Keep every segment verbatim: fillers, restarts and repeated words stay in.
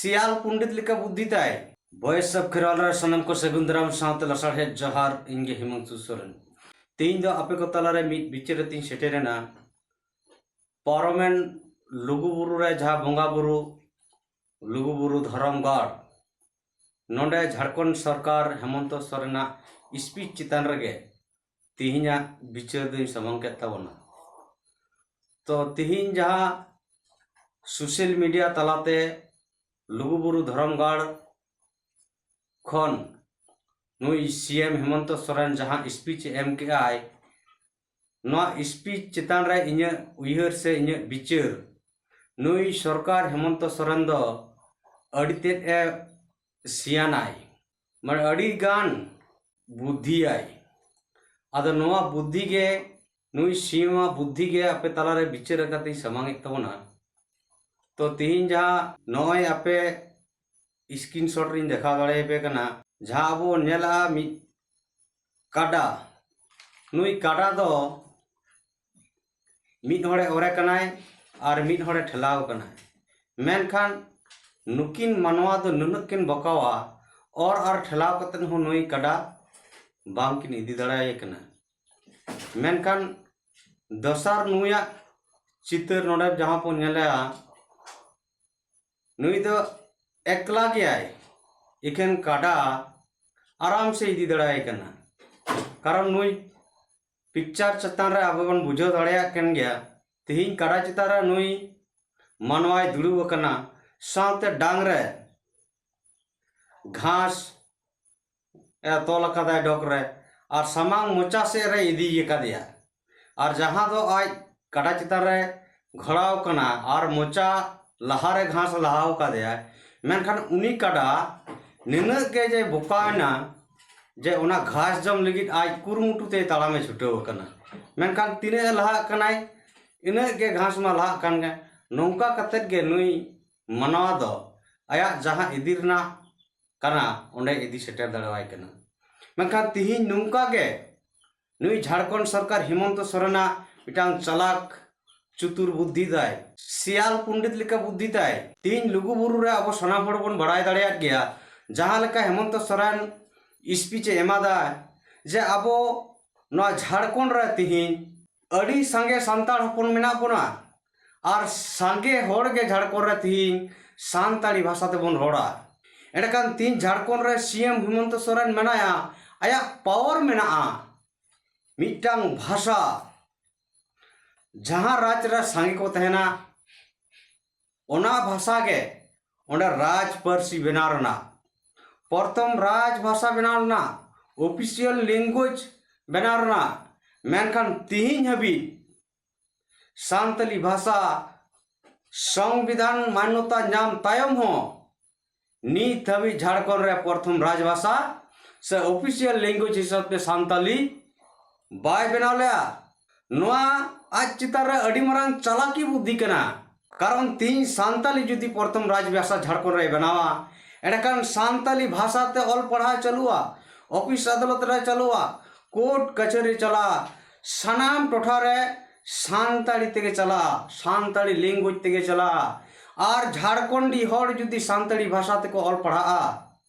ᱥᱤᱭᱟᱞ ᱯᱚᱱᱰᱤᱛ ᱞᱮᱠᱟ ᱵᱩᱫᱽᱫᱷᱤ ᱛᱟᱭ᱾ ᱵᱚᱭᱮᱥ ᱥᱟᱵ ᱠᱷᱮᱨᱣᱟᱞ ᱨᱮ ᱥᱟᱱᱟᱢ ᱠᱚ ᱥᱟᱹᱜᱩᱱ ᱫᱟᱨᱟᱢ ᱥᱟᱶᱛᱮ ᱞᱟᱥᱟᱲᱦᱮᱫ ᱡᱚᱦᱟᱨ᱾ ᱤᱧ ᱜᱮ ᱦᱤᱢᱟᱝᱥᱩ ᱥᱚᱨᱮᱱ᱾ ᱛᱮᱦᱮᱧ ᱫᱚ ᱟᱯᱮ ᱠᱚ ᱛᱟᱞᱟᱨᱮ ᱢᱤᱫ ᱵᱤᱪᱟᱹᱨ ᱟᱛᱮᱧ ᱥᱮᱴᱮᱨᱮᱱᱟ᱾ ᱯᱟᱨᱚᱢᱮᱱ ᱞᱩᱜᱩᱵᱩᱨᱩ ᱨᱮ ᱡᱟᱦᱟᱸ ᱵᱚᱸᱜᱟ ᱵᱩᱨᱩ, ᱞᱩᱜᱩᱵᱩᱨᱩ ᱫᱷᱚᱨᱚᱢ ᱜᱟᱲ, ᱱᱚᱰᱮ ᱡᱷᱟᱲᱠᱷᱚᱸᱰ ᱥᱚᱨᱠᱟᱨ ᱦᱮᱢᱚᱱᱛᱚ ᱥᱚᱨᱮᱱᱟᱜ ᱥᱯᱤᱪ ᱪᱮᱛᱟᱱ ᱨᱮᱜᱮ ᱛᱮᱦᱮᱧᱟᱜ ᱵᱤᱪᱟᱹᱨ ᱫᱚᱧ ᱥᱟᱢᱟᱝ ᱠᱮᱫ ᱛᱟᱵᱚᱱᱟ᱾ ᱛᱚ ᱛᱮᱦᱮᱧ ᱡᱟᱦᱟᱸ ᱥᱳᱥᱟᱞ ᱢᱤᱰᱤᱭᱟ ᱛᱟᱞᱟᱛᱮ ᱞᱩᱜᱩᱵᱩᱨᱩ ᱫᱷᱚᱨᱚᱢ ᱜᱟᱲ ᱠᱷᱚᱱ ᱱᱩᱭ ᱥᱤ ᱮᱢ ᱦᱮᱢᱚᱱᱛᱚ ᱥᱚᱨᱮᱱ ᱡᱟᱦᱟᱸ ᱥᱯᱤᱪ ᱮ ᱮᱢ ᱠᱮᱜᱼᱟᱭ, ᱱᱚᱣᱟ ᱥᱯᱤᱪ ᱪᱮᱛᱟᱱ ᱨᱮ ᱤᱧᱟᱹᱜ ᱩᱭᱦᱟᱹᱨ ᱥᱮ ᱤᱧᱟᱹᱜ ᱵᱤᱪᱟᱹᱨ, ᱱᱩᱭ ᱥᱚᱨᱠᱟᱨ ᱦᱮᱢᱚᱱᱛᱚ ᱥᱚᱨᱮᱱ ᱫᱚ ᱟᱹᱰᱤ ᱛᱮᱫ ᱮ ᱥᱤᱭᱟᱱᱟᱭ, ᱢᱟᱱᱮ ᱟᱹᱰᱤ ᱜᱟᱱ ᱵᱩᱫᱽᱫᱷᱤᱭᱟᱭ᱾ ᱟᱫᱚ ᱱᱚᱣᱟ ᱵᱩᱫᱽᱫᱷᱤ ᱜᱮ, ᱱᱩᱭ ᱥᱤ ᱮᱢ ᱟᱜ ᱵᱩᱫᱽᱫᱷᱤ ᱜᱮ ᱟᱯᱮ ᱛᱟᱞᱟᱨᱮ ᱵᱤᱪᱟᱹᱨ ᱟᱠᱟᱛᱮᱧ ᱥᱟᱢᱟᱝ ᱮᱫ ᱛᱟᱵᱚᱱᱟ᱾ ᱛᱚ ᱛᱤᱦᱤᱧ ᱡᱟᱦᱟᱸ ᱱᱚᱜᱼᱚᱭ ᱟᱯᱮ ᱥᱠᱨᱤᱱᱥᱚᱴ ᱨᱤᱧ ᱫᱮᱠᱷᱟᱣ ᱫᱟᱲᱮᱭᱟᱯᱮ ᱠᱟᱱᱟ, ᱡᱟᱦᱟᱸ ᱟᱵᱚ ᱵᱚᱱ ᱧᱮᱞᱟ ᱢᱤᱫ ᱠᱟᱰᱟ, ᱱᱩᱭ ᱠᱟᱰᱟ ᱫᱚ ᱢᱤᱫ ᱦᱚᱲᱮ ᱚᱨᱮ ᱠᱟᱱᱟᱭ ᱟᱨ ᱢᱤᱫ ᱦᱚᱲᱮ ᱴᱷᱮᱞᱟᱣ ᱠᱟᱱᱟᱭ᱾ ᱢᱮᱱᱠᱷᱟᱱ ᱱᱩᱠᱤᱱ ᱢᱟᱱᱣᱟ ᱫᱚ ᱱᱩᱱᱟᱹᱜ ᱠᱤᱱ ᱵᱚᱠᱟᱣᱟ, ᱚᱨ ᱟᱨ ᱴᱷᱮᱞᱟᱣ ᱠᱟᱛᱮᱫ ᱦᱚᱸ ᱱᱩᱭ ᱠᱟᱰᱟ ᱵᱟᱝ ᱠᱤᱱ ᱤᱫᱤ ᱫᱟᱲᱮᱭᱟᱭ ᱠᱟᱱᱟ᱾ ᱢᱮᱱᱠᱷᱟᱱ ᱫᱚᱥᱟᱨ ᱱᱩᱭᱟᱜ ᱪᱤᱛᱟᱹᱨ ᱱᱚᱰᱮ ᱡᱟᱦᱟᱸ ᱵᱚᱱ ᱧᱮᱞᱮᱜᱼᱟ, ᱱᱩᱭ ᱫᱚ ᱮᱠᱞᱟ ᱜᱮᱭᱟᱭ, ᱮᱠᱷᱮᱱ ᱠᱟᱰᱟ ᱟᱨᱟᱢ ᱥᱮ ᱤᱫᱤ ᱫᱟᱲᱮᱭᱟᱭ ᱠᱟᱱᱟ᱾ ᱠᱟᱨᱚᱱ ᱱᱩᱭ ᱯᱤᱠᱪᱟᱨ ᱪᱮᱛᱟᱱ ᱨᱮ ᱟᱵᱚ ᱵᱚᱱ ᱵᱩᱡᱷᱟᱹᱣ ᱫᱟᱲᱮᱭᱟᱜ ᱠᱟᱱ ᱜᱮᱭᱟ, ᱛᱮᱦᱮᱧ ᱠᱟᱰᱟ ᱪᱮᱛᱟᱱ ᱨᱮ ᱱᱩᱭ ᱢᱟᱱᱣᱟᱭ ᱫᱩᱲᱩᱵ ᱟᱠᱟᱱᱟ, ᱥᱟᱶᱛᱮ ᱰᱟᱝ ᱨᱮ ᱜᱷᱟᱥ ᱮ ᱛᱚᱞ ᱟᱠᱟᱫᱟᱭ ᱰᱚᱜᱽ ᱨᱮ, ᱟᱨ ᱥᱟᱢᱟᱝ ᱢᱚᱪᱟ ᱥᱮᱫ ᱨᱮ ᱤᱫᱤ ᱟᱠᱟᱫᱮᱭᱟ᱾ ᱟᱨ ᱡᱟᱦᱟᱸ ᱫᱚ ᱟᱡ ᱠᱟᱰᱟ ᱪᱮᱛᱟᱱ ᱨᱮ ᱜᱷᱚᱲᱟᱣ ᱠᱟᱱᱟ ᱟᱨ ᱢᱚᱪᱟ ᱞᱟᱦᱟᱨᱮ ᱜᱷᱟᱥ ᱞᱟᱦᱟᱣ ᱠᱟᱫᱮᱭᱟᱭ, ᱢᱮᱱᱠᱷᱟᱱ ᱩᱱᱤ ᱠᱟᱰᱟ ᱱᱤᱱᱟᱹᱜ ᱜᱮ ᱡᱮ ᱵᱚᱠᱟᱣᱮᱱᱟ ᱡᱮ ᱚᱱᱟ ᱜᱷᱟᱥ ᱡᱚᱢ ᱞᱟᱹᱜᱤᱫ ᱟᱡ ᱠᱩᱨᱩᱢᱩᱴᱩ ᱛᱮ ᱛᱟᱲᱟᱢᱮ ᱪᱷᱩᱴᱟᱹᱣ ᱟᱠᱟᱱᱟ᱾ ᱢᱮᱱᱠᱷᱟᱱ ᱛᱤᱱᱟᱹᱜ ᱮ ᱞᱟᱦᱟᱜ ᱠᱟᱱᱟᱭ, ᱤᱱᱟᱹᱜ ᱜᱮ ᱜᱷᱟᱥ ᱢᱟ ᱞᱟᱦᱟᱜ ᱠᱟᱱ ᱜᱮ᱾ ᱱᱚᱝᱠᱟ ᱠᱟᱛᱮᱫ ᱜᱮ ᱱᱩᱭ ᱢᱟᱱᱣᱟ ᱫᱚ ᱟᱭᱟᱜ ᱡᱟᱦᱟᱸ ᱤᱫᱤ ᱨᱮᱱᱟᱜ ᱠᱟᱱᱟ, ᱚᱸᱰᱮ ᱤᱫᱤ ᱥᱮᱴᱮᱨ ᱫᱟᱲᱮᱣᱟᱭ ᱠᱟᱱᱟ᱾ ᱢᱮᱱᱠᱷᱟᱱ ᱛᱤᱦᱤᱧ ᱱᱚᱝᱠᱟ ᱜᱮ ᱱᱩᱭ ᱡᱷᱟᱲᱠᱷᱚᱸᱰ ᱥᱚᱨᱠᱟᱨ ᱦᱤᱢᱚᱱᱛᱚ ᱥᱚᱨᱮᱱᱟᱜ ᱢᱤᱫᱴᱟᱝ ᱪᱟᱞᱟᱠ ᱪᱩᱛᱩᱨ ᱵᱩᱫᱽᱫᱷᱤ ᱛᱟᱭ, ᱥᱤᱭᱟᱞ ᱯᱚᱱᱰᱤᱛ ᱞᱮᱠᱟ ᱵᱩᱫᱽᱫᱷᱤ ᱛᱟᱭ᱾ ᱛᱮᱦᱮᱧ ᱞᱩᱜᱩ ᱵᱩᱨᱩ ᱨᱮ ᱟᱵᱚ ᱥᱟᱱᱟᱢ ᱦᱚᱲ ᱵᱚᱱ ᱵᱟᱲᱟᱭ ᱫᱟᱲᱮᱭᱟᱜ ᱜᱮᱭᱟ, ᱡᱟᱦᱟᱸ ᱞᱮᱠᱟ ᱦᱮᱢᱚᱱᱛᱚ ᱥᱚᱨᱮᱱ ᱥᱯᱤᱪ ᱮ ᱮᱢᱟᱫᱟ ᱡᱮ ᱟᱵᱚ ᱱᱚᱣᱟ ᱡᱷᱟᱲᱠᱷᱚᱸᱰ ᱨᱮ ᱛᱮᱦᱮᱧ ᱟᱹᱰᱤ ᱥᱟᱸᱜᱮ ᱥᱟᱱᱛᱟᱲ ᱦᱚᱯᱚᱱ ᱢᱮᱱᱟᱜ ᱵᱚᱱᱟ, ᱟᱨ ᱥᱟᱸᱜᱮ ᱦᱚᱲ ᱜᱮ ᱡᱷᱟᱲᱠᱷᱚᱸᱰ ᱨᱮ ᱛᱮᱦᱮᱧ ᱥᱟᱱᱛᱟᱲᱤ ᱵᱷᱟᱥᱟ ᱛᱮᱵᱚᱱ ᱨᱚᱲᱟ᱾ ᱮᱸᱰᱮᱠᱷᱟᱱ ᱛᱮᱦᱮᱧ ᱡᱷᱟᱲᱠᱷᱚᱸᱰ ᱨᱮ ᱥᱤ ᱮᱢ ᱦᱮᱢᱚᱱᱛᱚ ᱥᱚᱨᱮᱱ ᱢᱮᱱᱟᱭᱟ, ᱟᱭᱟᱜ ᱯᱟᱣᱟᱨ ᱢᱮᱱᱟᱜᱼᱟ, ᱢᱤᱫᱴᱟᱝ ᱵᱷᱟᱥᱟ, ᱡᱟᱦᱟᱸ ᱨᱟᱡᱽ ᱨᱮ ᱥᱟᱸᱜᱮ ᱠᱚ ᱛᱟᱦᱮᱱᱟ, ᱚᱱᱟ ᱵᱷᱟᱥᱟ ᱜᱮ ᱚᱸᱰᱮ ᱨᱟᱡᱽ ᱯᱟᱹᱨᱥᱤ ᱵᱮᱱᱟᱣ ᱨᱮᱱᱟᱜ, ᱯᱨᱚᱛᱷᱚᱢ ᱨᱟᱡᱽ ᱵᱷᱟᱥᱟ ᱵᱮᱱᱟᱣ ᱨᱮᱱᱟᱜ, ᱚᱯᱷᱤᱥᱤᱭᱟᱞ ᱞᱮᱝᱜᱩᱭᱮᱡᱽ ᱵᱮᱱᱟᱣ ᱨᱮᱱᱟᱜ᱾ ᱢᱮᱱᱠᱷᱟᱱ ᱛᱤᱦᱤᱧ ᱦᱟᱹᱵᱤᱡ ᱥᱟᱱᱛᱟᱞᱤ ᱵᱷᱟᱥᱟ ᱥᱚᱝᱵᱤᱫᱷᱟᱱ ᱢᱟᱱᱱᱚᱛᱟ ᱧᱟᱢ ᱛᱟᱭᱚᱢ ᱦᱚᱸ ᱱᱤᱛ ᱦᱟᱹᱵᱤᱡ ᱡᱷᱟᱲᱠᱷᱚᱸᱰ ᱨᱮ ᱯᱨᱚᱛᱷᱚᱢ ᱨᱟᱡᱽ ᱵᱷᱟᱥᱟ ᱥᱮ ᱚᱯᱷᱤᱥᱤᱭᱟᱞ ᱞᱮᱝᱜᱩᱭᱮᱡᱽ ᱦᱤᱥᱟᱹᱵ ᱛᱮ ᱥᱟᱱᱛᱟᱞᱤ ᱵᱟᱭ ᱵᱮᱱᱟᱣ ᱞᱮᱜᱼᱟ᱾ ᱱᱚᱣᱟ ᱟᱡ ᱪᱮᱛᱟᱱ ᱨᱮ ᱟᱹᱰᱤ ᱢᱟᱨᱟᱝ ᱪᱟᱞᱟᱠᱤ ᱵᱩᱫᱽᱫᱷᱤ ᱠᱟᱱᱟ᱾ ᱠᱟᱨᱚᱱ ᱛᱤᱦᱤᱧ ᱥᱟᱱᱛᱟᱞᱤ ᱡᱩᱫᱤ ᱯᱨᱚᱛᱷᱚᱢ ᱨᱟᱡᱽ ᱵᱷᱟᱥᱟ ᱡᱷᱟᱲᱠᱷᱚᱸᱰ ᱨᱮᱭ ᱵᱮᱱᱟᱣᱟ, ᱮᱸᱰᱮᱠᱷᱟᱱ ᱥᱟᱱᱛᱟᱞᱤ ᱵᱷᱟᱥᱟ ᱛᱮ ᱚᱞ ᱯᱟᱲᱦᱟᱣ ᱪᱟᱹᱞᱩᱜᱼᱟ, ᱚᱯᱷᱤᱥ ᱟᱫᱟᱞᱚᱛ ᱨᱮ ᱪᱟᱹᱞᱩᱜᱼᱟ, ᱠᱳᱨᱴ ᱠᱟᱪᱷᱟᱹᱨᱤ ᱪᱟᱞᱟᱜᱼᱟ, ᱥᱟᱱᱟᱢ ᱴᱚᱴᱷᱟ ᱨᱮ ᱥᱟᱱᱛᱟᱲᱤ ᱛᱮᱜᱮ ᱪᱟᱞᱟᱜᱼᱟ, ᱥᱟᱱᱛᱟᱲᱤ ᱞᱮᱝᱜᱩᱭᱮᱡᱽ ᱛᱮᱜᱮ ᱪᱟᱞᱟᱜᱼᱟ᱾ ᱟᱨ ᱡᱷᱟᱲᱠᱷᱚᱸᱰᱤ ᱦᱚᱲ ᱡᱩᱫᱤ ᱥᱟᱱᱛᱟᱲᱤ ᱵᱷᱟᱥᱟ ᱛᱮᱠᱚ ᱚᱞ ᱯᱟᱲᱦᱟᱜᱼᱟ,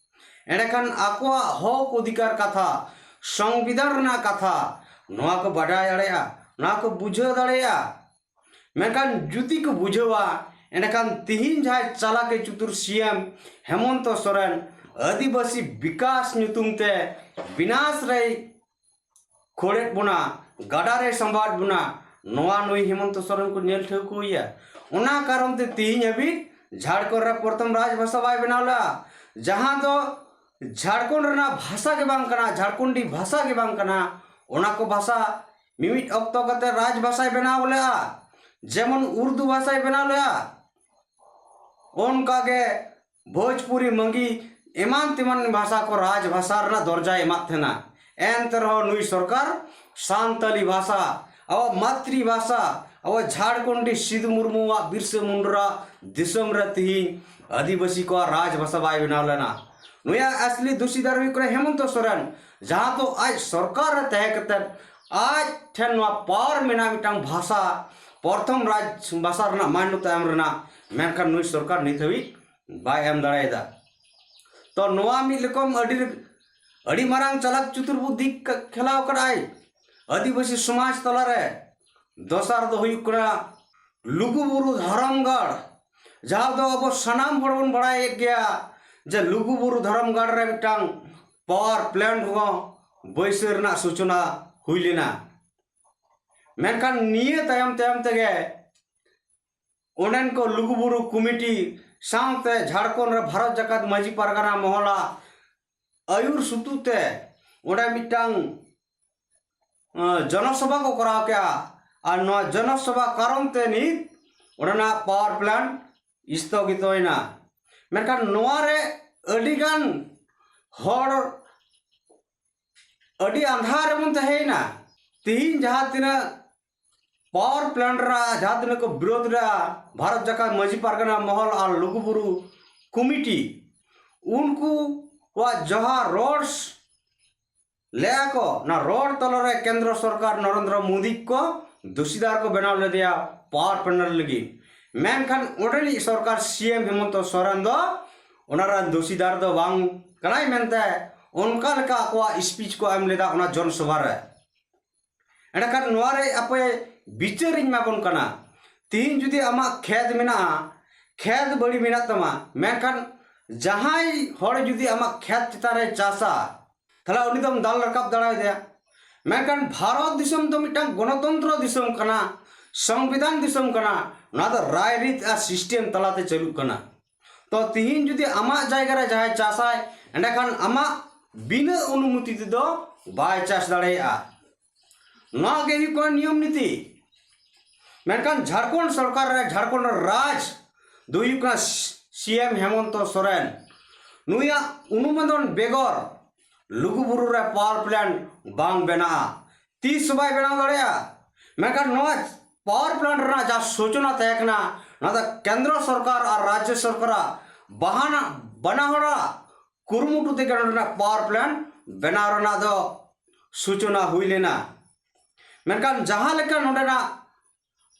ᱮᱸᱰᱮᱠᱷᱟᱱ ᱟᱠᱚᱣᱟᱜ ᱦᱚᱠ ᱚᱫᱷᱤᱠᱟᱨ ᱠᱟᱛᱷᱟ, ᱥᱚᱝᱵᱤᱫᱷᱟᱱ ᱨᱮᱱᱟᱜ ᱠᱟᱛᱷᱟ, ᱱᱚᱣᱟ ᱠᱚ ᱵᱟᱰᱟᱭ ᱫᱟᱲᱮᱭᱟᱜᱼᱟ, ᱱᱚᱣᱟ ᱠᱚ ᱵᱩᱡᱷᱟᱹᱣ ᱫᱟᱲᱮᱭᱟᱜᱼᱟ᱾ ᱢᱮᱱᱠᱷᱟᱱ ᱡᱩᱫᱤ ᱠᱚ ᱵᱩᱡᱷᱟᱹᱣᱟ, ᱮᱸᱰᱮᱠᱷᱟᱱ ᱛᱤᱦᱤᱧ ᱡᱟᱦᱟᱸᱭ ᱪᱟᱞᱟᱠᱮ ᱪᱩᱛᱩᱨ ᱥᱤ ᱮᱢ ᱦᱮᱢᱚᱱᱛᱚ ᱥᱚᱨᱮᱱ ᱟᱹᱫᱤᱵᱟᱹᱥᱤ ᱵᱤᱠᱟᱥ ᱧᱩᱛᱩᱢ ᱛᱮ ᱵᱤᱱᱟᱥ ᱨᱮᱭ ᱠᱷᱳᱲᱮᱫ ᱵᱚᱱᱟ, ᱜᱟᱰᱟ ᱨᱮᱭ ᱥᱟᱢᱵᱟᱣᱮᱫ ᱵᱚᱱᱟ, ᱱᱚᱣᱟ ᱱᱩᱭ ᱦᱮᱢᱚᱱᱛᱚ ᱥᱚᱨᱮᱱ ᱠᱚ ᱧᱮᱞ ᱴᱷᱟᱹᱣᱠᱟᱹᱭᱟ᱾ ᱚᱱᱟ ᱠᱟᱨᱚᱱ ᱛᱮ ᱛᱤᱦᱤᱧ ᱦᱟᱹᱵᱤᱡ ᱡᱷᱟᱲᱠᱷᱚᱸᱰ ᱨᱮ ᱯᱨᱚᱛᱷᱚᱢ ᱨᱟᱡᱽ ᱵᱷᱟᱥᱟ ᱵᱟᱭ ᱵᱮᱱᱟᱣ ᱞᱮᱫᱼᱟ, ᱡᱟᱦᱟᱸ ᱫᱚ ᱡᱷᱟᱲᱠᱷᱚᱸᱰ ᱨᱮᱱᱟᱜ ᱵᱷᱟᱥᱟ ᱜᱮ ᱵᱟᱝ ᱠᱟᱱᱟ, ᱡᱷᱟᱲᱠᱷᱚᱸᱰᱤ ᱵᱷᱟᱥᱟ ᱜᱮ ᱵᱟᱝ ᱠᱟᱱᱟ᱾ ᱚᱱᱟ ᱠᱚ ᱵᱷᱟᱥᱟ ᱢᱤᱢᱤᱫ ᱚᱠᱛᱚ ᱠᱟᱛᱮ ᱨᱟᱡᱽ ᱵᱷᱟᱥᱟᱭ ᱵᱮᱱᱟᱣ ᱞᱮᱫᱼᱟ᱾ ᱡᱮᱢᱚᱱ ᱩᱨᱫᱩ ᱵᱷᱟᱥᱟᱭ ᱵᱮᱱᱟᱣ ᱞᱮᱫᱼᱟ, ᱚᱱᱠᱟᱜᱮ ᱵᱷᱳᱡᱽᱯᱩᱨᱤ, ᱢᱟᱹᱝᱜᱤ, ᱮᱢᱟᱱ ᱛᱮᱢᱟᱱ ᱵᱷᱟᱥᱟ ᱠᱚ ᱨᱟᱡᱽ ᱵᱷᱟᱥᱟ ᱨᱮᱱᱟᱜ ᱫᱚᱨᱡᱟᱭ ᱮᱢᱟᱫ ᱛᱟᱦᱮᱱᱟ᱾ ᱮᱱᱛᱮ ᱨᱮᱦᱚᱸ ᱱᱩᱭ ᱥᱚᱨᱠᱟᱨ ᱥᱟᱱᱛᱟᱞᱤ ᱵᱷᱟᱥᱟ, ᱟᱵᱚ ᱢᱟᱛᱨᱤ ᱵᱷᱟᱥᱟ, ᱟᱵᱚ ᱡᱷᱟᱲᱠᱷᱚᱸᱰᱤ ᱥᱤᱫᱷᱩ ᱢᱩᱨᱢᱩᱣᱟᱜ, ᱵᱤᱨᱥᱟᱹ ᱢᱩᱱᱰᱨᱟ ᱫᱤᱥᱚᱢ ᱨᱮ ᱛᱤᱦᱤᱧ ᱟᱹᱫᱤᱵᱟᱹᱥᱤ ᱠᱚᱣᱟᱜ ᱨᱟᱡᱽ ᱵᱷᱟᱥᱟ ᱵᱟᱭ ᱵᱮᱱᱟᱣ ᱞᱮᱱᱟ᱾ ᱱᱩᱭᱟᱜ ᱟᱥᱞᱤ ᱫᱩᱥᱤᱫᱟᱨ ᱦᱩᱭᱩᱜ ᱠᱟᱱᱟ ᱦᱮᱢᱚᱱᱛᱚ ᱥᱚᱨᱮᱱ, ᱡᱟᱦᱟᱸ ᱫᱚ ᱟᱡ ᱥᱚᱨᱠᱟᱨ ᱨᱮ ᱛᱟᱦᱮᱸ ᱠᱟᱛᱮ ᱟᱡ ᱴᱷᱮᱱ ᱱᱚᱣᱟ ᱯᱟᱣᱟᱨ ᱢᱮᱱᱟᱜ, ᱢᱤᱫᱴᱟᱝ ᱵᱷᱟᱥᱟ ᱯᱨᱚᱛᱷᱚᱢ ᱨᱟᱡᱽ ᱵᱷᱟᱥᱟ ᱨᱮᱱᱟᱜ ᱢᱟᱱᱭᱚᱛᱟ ᱮᱢ ᱨᱮᱱᱟᱜ, ᱢᱮᱱᱠᱷᱟᱱ ᱱᱩᱭ ᱥᱚᱨᱠᱟᱨ ᱱᱤᱛ ᱦᱟᱹᱵᱤᱡ ᱵᱟᱭ ᱮᱢ ᱫᱟᱲᱮᱭᱟᱫᱟ᱾ ᱛᱚ ᱱᱚᱣᱟ ᱢᱤᱫ ᱨᱚᱠᱚᱢ ᱟᱹᱰᱤ, ᱟᱹᱰᱤ ᱢᱟᱨᱟᱝ ᱪᱟᱞᱟᱠ ᱪᱩᱛᱩᱨ ᱵᱩᱫᱽᱫᱷᱤ ᱠᱷᱮᱞᱟᱣ ᱠᱟᱫᱟᱭ ᱟᱹᱫᱤᱵᱟᱹᱥᱤ ᱥᱚᱢᱟᱡᱽ ᱛᱟᱞᱟᱨᱮ᱾ ᱫᱚᱥᱟᱨ ᱫᱚ ᱦᱩᱭᱩᱜ ᱠᱟᱱᱟ ᱞᱩᱜᱩᱵᱩᱨᱩ ᱫᱷᱚᱨᱚᱢᱜᱟᱲ, ᱡᱟᱦᱟᱸ ᱫᱚ ᱟᱵᱚ ᱥᱟᱱᱟᱢ ᱦᱚᱲ ᱵᱚᱱ ᱵᱟᱲᱟᱭᱮᱫ ᱜᱮᱭᱟ ᱡᱮ ᱞᱩᱜᱩᱵᱩᱨᱩ ᱫᱷᱚᱨᱚᱢᱜᱟᱲ ᱨᱮ ᱢᱤᱫᱴᱟᱝ ᱯᱟᱣᱟᱨ ᱯᱞᱮᱱᱴ ᱦᱚᱸ ᱵᱟᱹᱭᱥᱟᱹᱣ ᱨᱮᱱᱟᱜ ᱥᱩᱪᱚᱱᱟ ᱦᱩᱭ ᱞᱮᱱᱟ᱾ ᱢᱮᱱᱠᱷᱟᱱ ᱱᱤᱭᱟᱹ ᱛᱟᱭᱚᱢ ᱛᱟᱭᱚᱢ ᱛᱮᱜᱮ ᱚᱸᱰᱮᱱ ᱠᱚ ᱞᱩᱜᱩᱵᱩᱨᱩ ᱠᱚᱢᱤᱴᱤ ᱥᱟᱶᱛᱮ ᱡᱷᱟᱲᱠᱷᱚᱸᱰ ᱨᱮ ᱵᱷᱟᱨᱚᱛ ᱡᱟᱠᱟᱛ ᱢᱟᱹᱡᱷᱤ ᱯᱟᱨᱜᱟᱱᱟ ᱢᱚᱦᱚᱞᱟ ᱟᱹᱭᱩᱨ ᱥᱩᱛᱩᱜ ᱛᱮ ᱚᱸᱰᱮ ᱢᱤᱫᱴᱟᱝ ᱡᱚᱱᱚᱥᱚᱵᱷᱟ ᱠᱚ ᱠᱚᱨᱟᱣ ᱠᱮᱜᱼᱟ᱾ ᱟᱨ ᱱᱚᱣᱟ ᱡᱚᱱᱚᱥᱚᱵᱷᱟ ᱠᱟᱨᱚᱱ ᱛᱮ ᱱᱤᱛ ᱚᱸᱰᱮᱱᱟᱜ ᱯᱟᱣᱟᱨ ᱯᱞᱮᱱᱴ ᱥᱛᱷᱚᱜᱤᱛᱚᱭᱮᱱᱟ᱾ ᱢᱮᱱᱠᱷᱟᱱ ᱱᱚᱣᱟ ᱨᱮ ᱟᱹᱰᱤᱜᱟᱱ ᱦᱚᱲ ᱟᱹᱰᱤ ᱟᱸᱫᱷᱟ ᱨᱮᱵᱚᱱ ᱛᱟᱦᱮᱸᱭᱮᱱᱟ᱾ ᱛᱤᱦᱤᱧ ᱡᱟᱦᱟᱸ ᱛᱤᱱᱟᱹᱜ ᱯᱟᱣᱟᱨ ᱯᱞᱮᱱᱴ ᱨᱮᱱᱟᱜ ᱡᱟᱦᱟᱸ ᱛᱤᱱᱟᱹᱜ ᱠᱚ ᱵᱤᱨᱳᱫᱷ ᱞᱮᱫᱟ ᱵᱷᱟᱨᱚᱛ ᱡᱟᱠᱟᱛ ᱢᱟᱹᱡᱷᱤ ᱯᱟᱨᱜᱟᱱᱟ ᱢᱚᱦᱚᱞ ᱟᱨ ᱞᱩᱜᱩᱵᱩᱨᱩ ᱠᱚᱢᱤᱴᱤ, ᱩᱱᱠᱩᱣᱟᱜ ᱡᱟᱦᱟᱸ ᱨᱚᱲ ᱞᱮᱜᱼᱟ ᱠᱚ, ᱚᱱᱟ ᱨᱚᱲ ᱛᱟᱞᱟᱨᱮ ᱠᱮᱱᱫᱨᱚ ᱥᱚᱨᱠᱟᱨ ᱱᱚᱨᱮᱱᱫᱨᱚ ᱢᱳᱫᱤ ᱠᱚ ᱫᱳᱥᱤᱫᱟᱨ ᱠᱚ ᱵᱮᱱᱟᱣ ᱞᱮᱫᱮᱭᱟ ᱯᱟᱣᱟᱨ ᱯᱞᱮᱱᱴ ᱞᱟᱹᱜᱤᱫ᱾ ᱢᱮᱱᱠᱷᱟᱱ ᱚᱸᱰᱮᱱᱤᱡ ᱥᱚᱨᱠᱟᱨ ᱥᱤ ᱮᱢ ᱦᱮᱢᱚᱱᱛᱚ ᱥᱚᱨᱮᱱ ᱫᱚ ᱚᱱᱟ ᱨᱮᱱ ᱫᱳᱥᱤᱫᱟᱨ ᱫᱚ ᱵᱟᱝ ᱠᱟᱱᱟᱭ ᱢᱮᱱᱛᱮ ᱚᱱᱠᱟ ᱞᱮᱠᱟ ᱟᱠᱚᱣᱟᱜ ᱥᱯᱤᱪ ᱠᱚ ᱮᱢ ᱞᱮᱫᱟ ᱚᱱᱟ ᱡᱚᱱ ᱥᱚᱵᱷᱟ ᱨᱮ᱾ ᱮᱸᱰᱮᱠᱷᱟᱱ ᱱᱚᱣᱟ ᱨᱮ ᱟᱯᱮ ᱵᱤᱪᱟᱹᱨᱤᱧ ᱮᱢᱟ ᱵᱚᱱ ᱠᱟᱱᱟ᱾ ᱛᱤᱦᱤᱧ ᱡᱩᱫᱤ ᱟᱢᱟᱜ ᱠᱷᱮᱛ ᱢᱮᱱᱟᱜᱼᱟ, ᱠᱷᱮᱛ ᱵᱟᱹᱲᱤ ᱢᱮᱱᱟᱜ ᱛᱟᱢᱟ, ᱢᱮᱱᱠᱷᱟᱱ ᱡᱟᱦᱟᱸᱭ ᱦᱚᱲ ᱡᱩᱫᱤ ᱟᱢᱟᱜ ᱠᱷᱮᱛ ᱪᱮᱛᱟᱱ ᱨᱮ ᱪᱟᱥᱟ, ᱛᱟᱦᱞᱮ ᱩᱱᱤ ᱫᱚᱢ ᱫᱟᱞ ᱨᱟᱠᱟᱵ ᱫᱟᱲᱮᱭᱟᱫᱮᱭᱟ᱾ ᱢᱮᱱᱠᱷᱟᱱ ᱵᱷᱟᱨᱚᱛ ᱫᱤᱥᱚᱢ ᱫᱚ ᱢᱤᱫᱴᱟᱝ ᱜᱚᱱᱚᱛᱚᱱᱛᱨᱚ ᱫᱤᱥᱚᱢ ᱠᱟᱱᱟ, ᱥᱚᱝᱵᱤᱫᱷᱟᱱ ᱫᱤᱥᱚᱢ ᱠᱟᱱᱟ, ᱱᱚᱣᱟ ᱫᱚ ᱨᱟᱭᱨᱤᱛ ᱟᱨ ᱥᱤᱥᱴᱮᱢ ᱛᱟᱞᱟᱛᱮ ᱪᱟᱹᱞᱩᱜ ᱠᱟᱱᱟ᱾ ᱛᱚ ᱛᱤᱦᱤᱧ ᱡᱩᱫᱤ ᱟᱢᱟᱜ ᱡᱟᱭᱜᱟ ᱨᱮ ᱡᱟᱦᱟᱸᱭ ᱪᱟᱥᱟᱭ, ᱮᱸᱰᱮᱠᱷᱟᱱ ᱟᱢᱟᱜ ᱵᱤᱱᱟᱹ ᱚᱱᱩᱢᱚᱛᱤ ᱛᱮᱫᱚ ᱵᱟᱭ ᱪᱟᱥ ᱫᱟᱲᱮᱭᱟᱜᱼᱟ᱾ ᱱᱚᱣᱟ ᱜᱮ ᱦᱩᱭᱩᱜ ᱠᱟᱱᱟ ᱱᱤᱭᱚᱢ ᱱᱤᱛᱤ᱾ ᱢᱮᱱᱠᱷᱟᱱ ᱡᱷᱟᱲᱠᱷᱚᱸᱰ ᱥᱚᱨᱠᱟᱨ ᱨᱮ, ᱡᱷᱟᱲᱠᱷᱚᱸᱰ ᱨᱟᱡᱽ ᱫᱚ ᱦᱩᱭᱩᱜ ᱠᱟᱱᱟ ᱥᱤ ᱮᱢ ᱦᱮᱢᱚᱱᱛᱚ ᱥᱚᱨᱮᱱ᱾ ᱱᱩᱭᱟᱜ ᱚᱱᱩᱢᱳᱫᱚᱱ ᱵᱮᱜᱚᱨ ᱞᱩᱜᱩᱵᱩᱨᱩ ᱨᱮ ᱯᱟᱣᱟᱨ ᱯᱞᱮᱱᱴ ᱵᱟᱝ ᱵᱮᱱᱟᱜᱼᱟ, ᱛᱤᱥ ᱦᱚᱸ ᱵᱟᱭ ᱵᱮᱱᱟᱣ ᱫᱟᱲᱮᱭᱟᱜᱼᱟ᱾ ᱢᱮᱱᱠᱷᱟᱱ ᱱᱚᱣᱟ ᱯᱟᱣᱟᱨ ᱯᱞᱮᱱᱴ ᱨᱮᱱᱟᱜ ᱡᱟᱦᱟᱸ ᱥᱩᱪᱚᱱᱟ ᱛᱟᱦᱮᱸ ᱠᱟᱱᱟ, ᱱᱚᱣᱟ ᱫᱚ ᱠᱮᱱᱫᱨᱚ ᱥᱚᱨᱠᱟᱨ ᱟᱨ ᱨᱟᱡᱽᱡᱚ ᱥᱚᱨᱠᱟᱨᱟᱜ ᱵᱟᱦᱟᱱᱟ, ᱵᱟᱱᱟ ᱦᱚᱲᱟᱜ ᱠᱩᱨᱩᱢᱩᱴᱩ ᱛᱮᱜᱮ ᱱᱚᱰᱮᱱᱟᱜ ᱯᱟᱣᱟᱨ ᱯᱞᱮᱱᱴ ᱵᱮᱱᱟᱣ ᱨᱮᱱᱟᱜ ᱫᱚ ᱥᱩᱪᱚᱱᱟ ᱦᱩᱭ ᱞᱮᱱᱟ᱾ ᱢᱮᱱᱠᱷᱟᱱ ᱡᱟᱦᱟᱸ ᱞᱮᱠᱟ ᱱᱚᱰᱮᱱᱟᱜ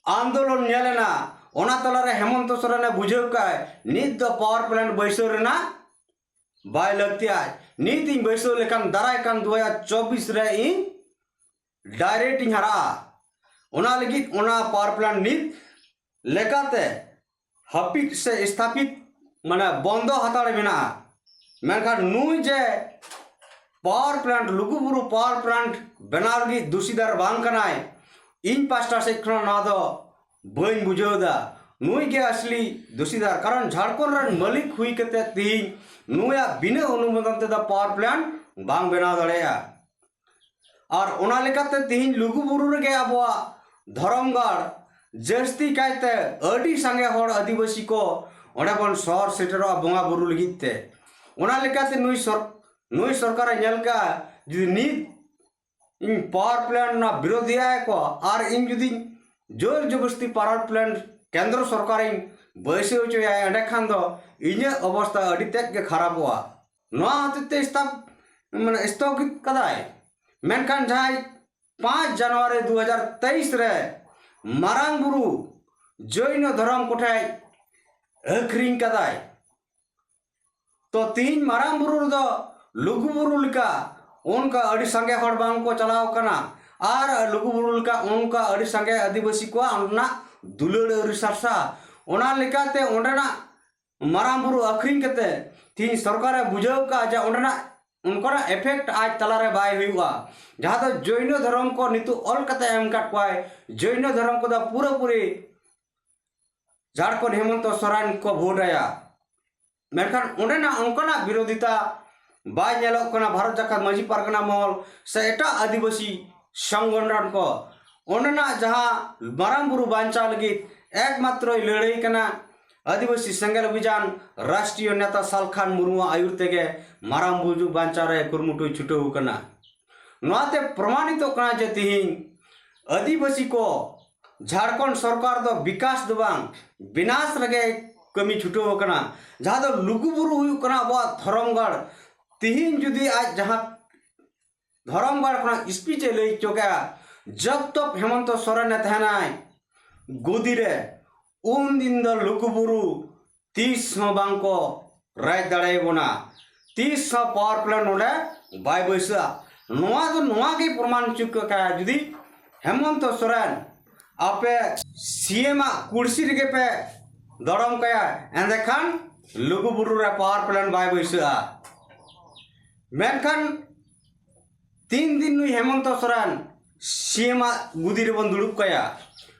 ᱟᱱᱫᱳᱞᱚᱱ ᱧᱮᱞ ᱮᱱᱟ, ᱚᱱᱟ ᱛᱟᱞᱟᱨᱮ ᱦᱮᱢᱚᱱᱛᱚ ᱥᱚᱨᱮᱱᱮ ᱵᱩᱡᱷᱟᱹᱣ ᱠᱟᱜᱼᱟᱭ, ᱱᱤᱛ ᱫᱚ ᱯᱟᱣᱟᱨ ᱯᱞᱟᱱᱴ ᱵᱟᱹᱭᱥᱟᱹᱣ ᱨᱮᱱᱟᱜ ᱵᱟᱭ ᱞᱟᱹᱠᱛᱤᱭᱟ᱾ ᱱᱤᱛ ᱤᱧ ᱵᱟᱹᱭᱥᱟᱹᱣ ᱞᱮᱠᱷᱟᱱ ᱫᱟᱨᱟᱭ ᱠᱟᱱ ᱫᱩ ᱦᱟᱡᱟᱨ ᱪᱚᱵᱵᱤᱥ ᱨᱮ ᱤᱧ ᱰᱟᱭᱨᱮᱠᱴ ᱤᱧ ᱦᱟᱨᱟᱜᱼᱟ᱾ ᱚᱱᱟ ᱞᱟᱹᱜᱤᱫ ᱚᱱᱟ ᱯᱟᱣᱟᱨ ᱯᱞᱟᱱᱴ ᱱᱤᱛ ᱞᱮᱠᱟᱛᱮ ᱦᱟᱹᱯᱤᱫ ᱥᱮ ᱥᱛᱷᱟᱯᱤᱛ, ᱢᱟᱱᱮ ᱵᱚᱱᱫᱚ ᱦᱟᱛᱟᱲ ᱢᱮᱱᱟᱜᱼᱟ᱾ ᱢᱮᱱᱠᱷᱟᱱ ᱱᱩᱭ ᱡᱮ ᱯᱟᱣᱟᱨ ᱯᱞᱟᱱᱴ, ᱞᱩᱜᱩᱵᱩᱨᱩ ᱯᱟᱣᱟᱨ ᱯᱞᱟᱱᱴ ᱵᱮᱱᱟᱣ ᱞᱟᱹᱜᱤᱫ ᱫᱩᱥᱤᱫᱟᱨ ᱵᱟᱝ ᱠᱟᱱᱟᱭ, ᱤᱧ ᱯᱟᱥᱴᱟ ᱥᱮᱫ ᱠᱷᱚᱱᱟᱜ ᱱᱚᱣᱟ ᱫᱚ ᱵᱟᱹᱧ ᱵᱩᱡᱷᱟᱹᱣ ᱮᱫᱟ᱾ ᱱᱩᱭ ᱜᱮ ᱟᱥᱞᱤ ᱫᱩᱥᱤᱫᱟᱨ, ᱠᱟᱨᱚᱱ ᱡᱷᱟᱲᱠᱷᱚᱸᱰ ᱨᱮᱱ ᱢᱟᱹᱞᱤᱠ ᱦᱩᱭ ᱠᱟᱛᱮ ᱛᱤᱦᱤᱧ ᱱᱩᱭᱟᱜ ᱵᱤᱱᱟᱹ ᱚᱱᱩᱢᱳᱫᱚᱱ ᱛᱮᱫᱚ ᱯᱟᱣᱟᱨ ᱯᱞᱟᱱᱴ ᱵᱟᱝ ᱵᱮᱱᱟᱣ ᱫᱟᱲᱮᱭᱟᱜᱼᱟ᱾ ᱟᱨ ᱚᱱᱟ ᱞᱮᱠᱟᱛᱮ ᱛᱤᱦᱤᱧ ᱞᱩᱜᱩᱵᱩᱨᱩ ᱨᱮᱜᱮ ᱟᱵᱚᱣᱟᱜ ᱫᱷᱚᱨᱚᱢ ᱜᱟᱲ, ᱡᱟᱹᱥᱛᱤ ᱠᱟᱭᱛᱮ ᱟᱹᱰᱤ ᱥᱟᱸᱜᱮ ᱦᱚᱲ ᱟᱹᱫᱤᱵᱟᱹᱥᱤ ᱠᱚ ᱚᱸᱰᱮ ᱵᱚᱱ ᱥᱚᱦᱚᱨ ᱥᱮᱴᱮᱨᱚᱜᱼᱟ ᱵᱚᱸᱜᱟ ᱵᱩᱨᱩ ᱞᱟᱹᱜᱤᱫ ᱛᱮ᱾ ᱚᱱᱟ ᱞᱮᱠᱟᱛᱮ ᱱᱩᱭ ᱥᱚᱨ-, ᱱᱩᱭ ᱥᱚᱨᱠᱟᱨᱮ ᱧᱮᱞ ᱠᱟᱜᱼᱟ, ᱡᱩᱫᱤ ᱱᱤᱛ ᱤᱧ ᱯᱟᱣᱟᱨ ᱯᱞᱟᱱᱴ ᱨᱮᱱᱟᱜ ᱵᱤᱨᱳᱫᱷᱤᱭᱟᱭ ᱠᱚ ᱟᱨ ᱤᱧ ᱡᱩᱫᱤᱧ ᱡᱳᱨ ᱡᱚᱵᱚᱥᱛᱤ ᱯᱟᱣᱟᱨ ᱯᱞᱟᱱᱴ ᱠᱮᱱᱫᱨᱚ ᱥᱚᱨᱠᱟᱨᱤᱧ ᱵᱟᱹᱭᱥᱟᱹᱣ ᱦᱚᱪᱚᱭᱟ, ᱮᱸᱰᱮᱠᱷᱟᱱ ᱫᱚ ᱤᱧᱟᱹᱜ ᱚᱵᱚᱥᱛᱟ ᱟᱹᱰᱤ ᱛᱮᱫ ᱜᱮ ᱠᱷᱟᱨᱟᱯᱚᱜᱼᱟ᱾ ᱱᱚᱣᱟ ᱦᱚᱛᱮᱡ ᱛᱮ ᱥᱛᱟᱯ-, ᱢᱟᱱᱮ ᱥᱛᱷᱚᱜᱤᱛ ᱠᱟᱫᱟᱭ᱾ ᱢᱮᱱᱠᱷᱟᱱ ᱡᱟᱦᱟᱸᱭ ᱯᱟᱸᱪ ᱡᱟᱱᱩᱣᱟᱨᱤ ᱫᱩ ᱦᱟᱡᱟᱨ ᱛᱮᱭᱤᱥ ᱨᱮ ᱢᱟᱨᱟᱝ ᱵᱩᱨᱩ ᱡᱚᱭᱱᱚ ᱫᱷᱚᱨᱚᱢ ᱠᱚᱴᱷᱮᱱ ᱟᱹᱠᱷᱨᱤᱧ ᱠᱟᱫᱟᱭ, ᱛᱚ ᱛᱤᱦᱤᱧ ᱢᱟᱨᱟᱝ ᱵᱩᱨᱩ ᱨᱮᱫᱚ ᱞᱩᱜᱩ ᱵᱩᱨᱩ ᱞᱮᱠᱟ ᱚᱱᱠᱟ ᱟᱹᱰᱤ ᱥᱟᱸᱜᱮ ᱦᱚᱲ ᱵᱟᱝ ᱠᱚ ᱪᱟᱞᱟᱣ ᱠᱟᱱᱟ, ᱟᱨ ᱞᱩᱜᱩ ᱵᱩᱨᱩ ᱞᱮᱠᱟ ᱚᱱᱠᱟ ᱟᱹᱰᱤ ᱥᱟᱸᱜᱮ ᱟᱹᱫᱤᱵᱟᱹᱥᱤ ᱠᱚᱣᱟᱜ ᱚᱸᱰᱮᱱᱟᱜ ᱫᱩᱞᱟᱹᱲ ᱟᱹᱣᱨᱤ ᱥᱟᱨᱥᱟ᱾ ᱚᱱᱟ ᱞᱮᱠᱟᱛᱮ ᱚᱸᱰᱮᱱᱟᱜ ᱢᱟᱨᱟᱝ ᱵᱩᱨᱩ ᱟᱹᱠᱷᱨᱤᱧ ᱠᱟᱛᱮ ᱛᱤᱦᱤᱧ ᱥᱚᱨᱠᱟᱨᱮ ᱵᱩᱡᱷᱟᱹᱣ ᱠᱟᱜᱼᱟ ᱡᱮ ᱚᱸᱰᱮᱱᱟᱜ ᱚᱱᱠᱟᱱᱟᱜ ᱮᱯᱷᱮᱠᱴ ᱟᱡ ᱛᱟᱞᱟᱨᱮ ᱵᱟᱭ ᱦᱩᱭᱩᱜᱼᱟ᱾ ᱡᱟᱦᱟᱸ ᱫᱚ ᱡᱚᱭᱱᱚ ᱫᱷᱚᱨᱚᱢ ᱠᱚ ᱱᱤᱛᱚᱜ ᱚᱞ ᱠᱟᱛᱮ ᱮᱢ ᱠᱟᱫ ᱠᱚᱣᱟᱭ, ᱡᱚᱭᱱᱚ ᱫᱷᱚᱨᱚᱢ ᱠᱚᱫᱚ ᱯᱩᱨᱟᱹᱯᱩᱨᱤ ᱡᱷᱟᱲᱠᱷᱚᱸᱰ ᱦᱮᱢᱚᱱᱛᱚ ᱥᱚᱨᱮᱱ ᱠᱚ ᱵᱷᱳᱴ ᱟᱭᱟ᱾ ᱢᱮᱱᱠᱷᱟᱱ ᱚᱸᱰᱮᱱᱟᱜ ᱚᱱᱠᱟᱱᱟᱜ ᱵᱤᱨᱳᱫᱷᱤᱛᱟ ᱵᱟᱭ ᱧᱮᱞᱚᱜ ᱠᱟᱱᱟ ᱵᱷᱟᱨᱚᱛ ᱡᱟᱠᱟᱛ ᱢᱟᱹᱡᱷᱤ ᱯᱟᱨᱜᱟᱱᱟ ᱢᱚᱦᱚᱞ ᱥᱮ ᱮᱴᱟᱜ ᱟᱹᱫᱤᱵᱟᱹᱥᱤ ᱥᱚᱝᱜᱚᱴᱷᱚᱱ ᱠᱚ᱾ ᱚᱸᱰᱮᱱᱟᱜ ᱡᱟᱦᱟᱸ ᱢᱟᱨᱟᱝ ᱵᱩᱨᱩ ᱵᱟᱧᱪᱟᱣ ᱞᱟᱹᱜᱤᱫ ᱮᱠᱢᱟᱛᱨᱚᱭ ᱞᱟᱹᱲᱦᱟᱹᱭ ᱠᱟᱱᱟ, ᱟᱹᱫᱤᱵᱟᱹᱥᱤ ᱥᱮᱸᱜᱮᱞ ᱚᱵᱷᱤᱡᱟᱱ ᱨᱟᱥᱴᱨᱤᱭᱚ ᱱᱮᱛᱟ ᱥᱟᱞᱠᱷᱟᱱ ᱢᱩᱨᱢᱩᱣᱟᱜ ᱟᱹᱭᱩᱨ ᱛᱮᱜᱮ ᱢᱟᱨᱟᱝ ᱵᱩᱨᱩ ᱵᱟᱧᱪᱟᱣ ᱨᱮ ᱠᱩᱨᱩᱢᱩᱴᱩᱭ ᱪᱷᱩᱴᱟᱹᱣ ᱠᱟᱱᱟ᱾ ᱱᱚᱣᱟᱛᱮ ᱯᱨᱚᱢᱟᱱᱤᱛᱚᱜ ᱠᱟᱱᱟ ᱡᱮ ᱛᱤᱦᱤᱧ ᱟᱹᱫᱤᱵᱟᱹᱥᱤ ᱠᱚ ᱡᱷᱟᱲᱠᱷᱚᱸᱰ ᱥᱚᱨᱠᱟᱨ ᱫᱚ ᱵᱤᱠᱟᱥ ᱫᱚ ᱵᱟᱝ, ᱵᱤᱱᱟᱥ ᱨᱮᱜᱮ ᱠᱟᱹᱢᱤ ᱪᱷᱩᱴᱟᱹᱣ ᱟᱠᱟᱱᱟ᱾ ᱡᱟᱦᱟᱸ ᱫᱚ ᱞᱩᱜᱩᱵᱩᱨᱩ ᱦᱩᱭᱩᱜ ᱠᱟᱱᱟ ᱟᱵᱚᱣᱟᱜ ᱫᱷᱚᱨᱚᱢ ᱜᱟᱲ᱾ ᱛᱤᱦᱤᱧ ᱡᱩᱫᱤ ᱟᱡ ᱡᱟᱦᱟᱸ ᱫᱷᱚᱨᱚᱢ ᱜᱟᱲ ᱠᱷᱚᱱᱟᱜ ᱥᱯᱤᱪ ᱮ ᱞᱟᱹᱭ ᱦᱚᱪᱚ ᱠᱮᱜᱼᱟ, ᱡᱚᱵ ᱛᱚᱵ ᱦᱮᱢᱚᱱᱛᱚ ᱥᱚᱨᱮᱱ ᱮ ᱛᱟᱦᱮᱱᱟᱭ, ᱜᱩᱫᱤ ᱨᱮ, ᱩᱱ ᱫᱤᱱ ᱫᱚ ᱞᱩᱜᱩᱵᱩᱨᱩ ᱛᱤᱥ ᱦᱚᱸ ᱵᱟᱝ ᱠᱚ ᱨᱟᱡᱽ ᱫᱟᱲᱮᱭᱟᱵᱚᱱᱟ, ᱛᱤᱥ ᱦᱚᱸ ᱯᱟᱣᱟᱨ ᱯᱞᱮᱱᱴ ᱱᱚᱰᱮ ᱵᱟᱭ ᱵᱟᱹᱭᱥᱟᱹᱜᱼᱟ᱾ ᱱᱚᱣᱟ ᱫᱚ ᱱᱚᱣᱟ ᱜᱮ ᱯᱨᱚᱢᱟᱱ ᱦᱚᱪᱚ ᱠᱟᱜᱼᱟ, ᱡᱩᱫᱤ ᱦᱮᱢᱚᱱᱛᱚ ᱥᱚᱨᱮᱱ ᱟᱯᱮ ᱥᱤ ᱮᱢ ᱟᱜ ᱠᱩᱲᱥᱤ ᱨᱮᱜᱮ ᱯᱮ ᱫᱚᱲᱚᱢ ᱠᱟᱭᱟ, ᱮᱸᱰᱮᱠᱷᱟᱱ ᱞᱩᱜᱩᱵᱩᱨᱩ ᱨᱮ ᱯᱟᱣᱟᱨ ᱯᱞᱮᱱᱴ ᱵᱟᱭ ᱵᱟᱹᱭᱥᱟᱹᱜᱼᱟ᱾ ᱢᱮᱱᱠᱷᱟᱱ ᱛᱤᱱ ᱫᱤᱱ ᱱᱩᱭ ᱦᱮᱢᱚᱱᱛᱚ ᱥᱚᱨᱮᱱ ᱥᱤ ᱮᱢ ᱟᱜ ᱜᱩᱫᱤ ᱨᱮᱵᱚᱱ ᱫᱩᱲᱩᱵ ᱠᱟᱭᱟ?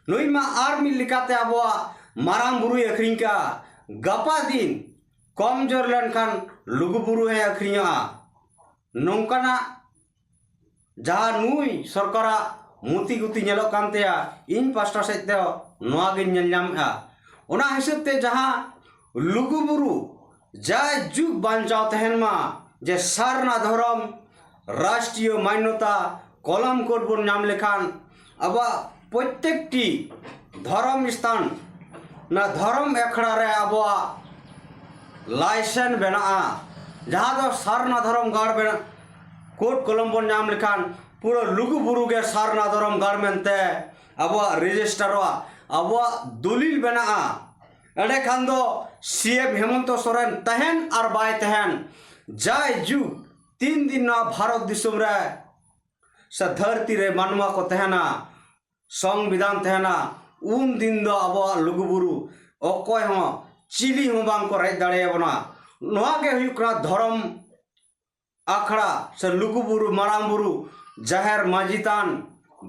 ᱱᱩᱭ ᱢᱟ ᱟᱨ ᱢᱤᱫ ᱞᱮᱠᱟᱛᱮ ᱟᱵᱚᱣᱟᱜ ᱢᱟᱨᱟᱝ ᱵᱩᱨᱩᱭ ᱟᱹᱠᱷᱨᱤᱧ ᱠᱟᱜᱼᱟ᱾ ᱜᱟᱯᱟ ᱫᱤᱱ ᱠᱚᱢ ᱡᱳᱨ ᱞᱮᱱᱠᱷᱟᱱ ᱞᱩᱜᱩᱵᱩᱨᱩ ᱦᱚᱸᱭ ᱟᱹᱠᱷᱨᱤᱧᱚᱜᱼᱟ᱾ ᱱᱚᱝᱠᱟᱱᱟᱜ ᱡᱟᱦᱟᱸ ᱱᱩᱭ ᱥᱚᱨᱠᱟᱨᱟᱜ ᱢᱩᱛᱤ ᱜᱩᱛᱤ ᱧᱮᱞᱚᱜ ᱠᱟᱱ ᱛᱟᱭᱟ, ᱤᱧ ᱯᱟᱥᱴᱟ ᱥᱮᱫ ᱛᱮ ᱱᱚᱣᱟ ᱜᱤᱧ ᱧᱮᱞ ᱧᱟᱢᱮᱫᱼᱟ᱾ ᱚᱱᱟ ᱦᱤᱥᱟᱹᱵ ᱛᱮ ᱡᱟᱦᱟᱸ ᱞᱩᱜᱩᱵᱩᱨᱩ ᱡᱟᱭᱡᱩᱜᱽ ᱵᱟᱧᱪᱟᱣ ᱛᱟᱦᱮᱱ ᱢᱟ, ᱡᱮ ᱥᱟᱨᱱᱟ ᱫᱷᱚᱨᱚᱢ ᱨᱟᱥᱴᱨᱤᱭᱚ ᱢᱟᱱᱱᱚᱛᱟ ᱠᱚᱞᱚᱢ ᱠᱳᱰ ᱵᱚᱱ ᱧᱟᱢ ᱞᱮᱠᱷᱟᱱ ᱟᱵᱚᱣᱟᱜ ᱯᱨᱚᱛᱛᱮᱠᱴᱤ ᱫᱷᱚᱨᱚᱢ ᱥᱛᱷᱟᱱ, ᱚᱱᱟ ᱫᱷᱚᱨᱚᱢ ᱟᱠᱷᱲᱟ ᱨᱮ ᱟᱵᱚᱣᱟᱜ ᱞᱟᱭᱥᱮᱱᱥ ᱵᱮᱱᱟᱜᱼᱟ, ᱡᱟᱦᱟᱸ ᱫᱚ ᱥᱟᱨᱱᱟ ᱫᱷᱚᱨᱚᱢ ᱜᱟᱲ ᱵᱮᱱᱟᱜ ᱠᱳᱰ ᱠᱚᱞᱚᱢ ᱵᱚᱱ ᱧᱟᱢ ᱞᱮᱠᱷᱟᱱ ᱯᱩᱨᱟᱹ ᱞᱩᱜᱩ ᱵᱩᱨᱩ ᱜᱮ ᱥᱟᱨᱱᱟ ᱫᱷᱚᱨᱚᱢ ᱜᱟᱲ ᱢᱮᱱᱛᱮ ᱟᱵᱚᱣᱟᱜ ᱨᱮᱡᱤᱥᱴᱟᱨᱚᱜᱼᱟ, ᱟᱵᱚᱣᱟᱜ ᱫᱚᱞᱤᱞ ᱵᱮᱱᱟᱜᱼᱟ᱾ ᱮᱸᱰᱮᱠᱷᱟᱱ ᱫᱚ ᱥᱤ ᱮᱢ ᱦᱮᱢᱚᱱᱛᱚ ᱥᱚᱨᱮᱱ ᱛᱟᱦᱮᱱ ᱟᱨ ᱵᱟᱭ ᱛᱟᱦᱮᱱ, ᱡᱟᱭᱡᱩᱜᱽ ᱛᱤᱱ ᱫᱤᱱ ᱱᱚᱣᱟ ᱵᱷᱟᱨᱚᱛ ᱫᱤᱥᱚᱢ ᱨᱮ ᱥᱮ ᱫᱷᱟᱹᱨᱛᱤ ᱨᱮ ᱢᱟᱱᱣᱟ ᱠᱚ ᱛᱟᱦᱮᱱᱟ, ᱥᱚᱝᱵᱤᱫᱷᱟᱱ ᱛᱟᱦᱮᱱᱟ, ᱩᱱ ᱫᱤᱱ ᱫᱚ ᱟᱵᱚᱣᱟᱜ ᱞᱩᱜᱩ ᱵᱩᱨᱩ ᱚᱠᱚᱭ ᱦᱚᱸ ᱪᱤᱞᱤ ᱦᱚᱸ ᱵᱟᱝ ᱠᱚ ᱨᱮᱡ ᱫᱟᱲᱮᱭᱟᱵᱚᱱᱟ᱾ ᱱᱚᱣᱟ ᱜᱮ ᱦᱩᱭᱩᱜ ᱠᱟᱱᱟ ᱫᱷᱚᱨᱚᱢ ᱟᱠᱷᱲᱟ ᱥᱮ ᱞᱩᱜᱩ ᱵᱩᱨᱩ ᱢᱟᱨᱟᱝ ᱵᱩᱨᱩ ᱡᱟᱦᱮᱨ ᱢᱟᱹᱡᱷᱤ ᱛᱷᱟᱱ